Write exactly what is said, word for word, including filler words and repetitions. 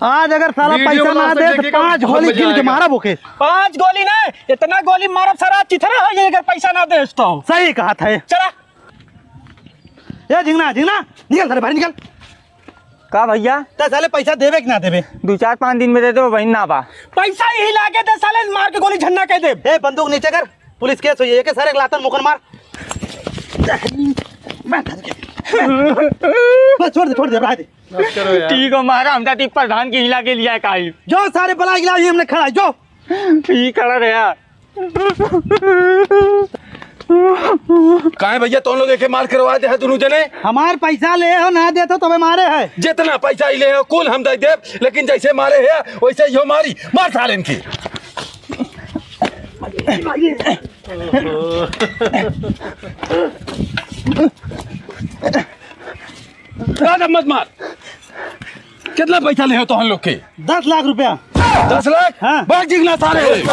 आज अगर साला वीडियो पैसा ना बनाओ, दे तो देखेगा, पाँच बहुत गोली मजा कीन के आएगा। मारब ओके। पाँच गोली ना, इतना गोली मारब सारा चिथड़ा हो जाएगा अगर पैसा ना दे तो। सही कहा था। चला। ए झिंगना, झिंगना, निकल साले बाहर निकल। का भैया? ते साले पैसा देबे कि ना देबे? दो चार पाँच दिन में दे दो, वही ना बा। पैसा यही लागे ते साले मार के गोली झन्ना कह दे। ए बंदूक नीचे कर, पुलिस केस होई, एके सारे एक लातन मुकन मार। बस छोड़ दे, छोड़ दे, रह दे। ठीक हो मारा, हम जाती प्रधान के हिला के लिया काई। जो सारे बला हिला, ये हमने खड़ा है, जो। ई खड़ा रहा। काहे भैया, तुम लोग एके मार करवा दे है दोनों जने? हमार पैसा ले हो, ना दे तो तबे मारे है। जितना पैसा ही ले हो, कुल हम दे देब, लेकिन जैसे मारे है, वैसे ही हो मारी। मार सारे इनकी। ज्यादा मत मार। कितना पैसा ले हो तो हम लोग के? दस लाख रुपया। दस लाख? हाँ। भाग जिगना सारे।